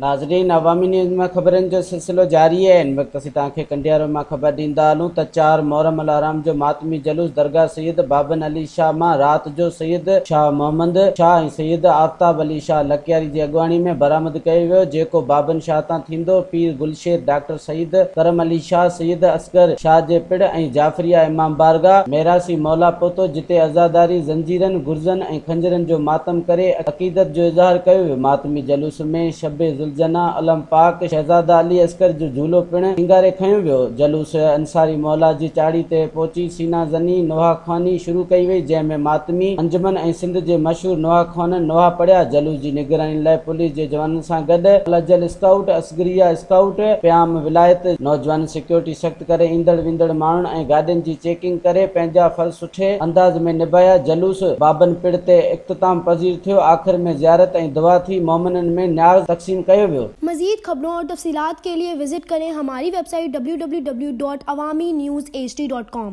ناظرين عوامي نيوز مان خبرن جو سلسلو جاري آهي. هن وقت اسين توهان کي ڪنڊيارو مان خبر ڏيندا هلون ته 4 محرم الحرام جو ماتمي جلوس درگاهه سيد بابن علي شاهه مان رات جو سيد شاهه محمد شاهه ۽ سيد آفتاب علي شاهه لڪياري جي اڳواڻي ۾ برآمد ڪيو ويو جيڪو بابن شاهه تان ٿيندو پير گلشير ڊاڪٽر سيد ڪرم علي شاهه سيد اصغر شاهه جي پڙ ۽ جعفريه امام بارگاهه ميراسي مولا پهتو جتي عزاداري زنجيرن گرزن ۽ خنجرن جو ماتم ڪري عقيدت جو اظهار ڪيو ويو. ماتمي جلوس ۾ شبيھ ذوالجناح، علم پاڪ، شهزاده علي اصغر جو جهولو پڻ سينگاري کنيو ويو. جلوس انصاري مولا جي چاڙهي تي پهچي سينا زني، نوحا خواني، شروع ڪئي وئي، جنهن ۾ ماتمي انجمن ۽ سنڌ جي مشهور نوحا خوانن نوحا پڙهيا. جلوس جي نگراني لاء پوليس جي جوانن سان گڏ الاجل اسڪائوٽ، اصغريه اسڪائوٽ، پيام ولايت، نوجوانن سيڪيورٽي سخت ڪري ايندڙ ويندڙ ماڻهن ۽ گاڏين جي چيڪنگ ڪري پنهنجا فرض سٺي انداز ۾ نڀايا. جلوس بابن پڙ تي اختتام پذير ٿيو. آخر ۾ زيارت ۽ دعا ٿي. مومنن ۾ نياز تقسيم ڪيو ويو. مزيد خبرون اور تفصيلات کے لئے وزٽ ڪرين ھماري ويب سائيٽ www.awamiNewsHD.com.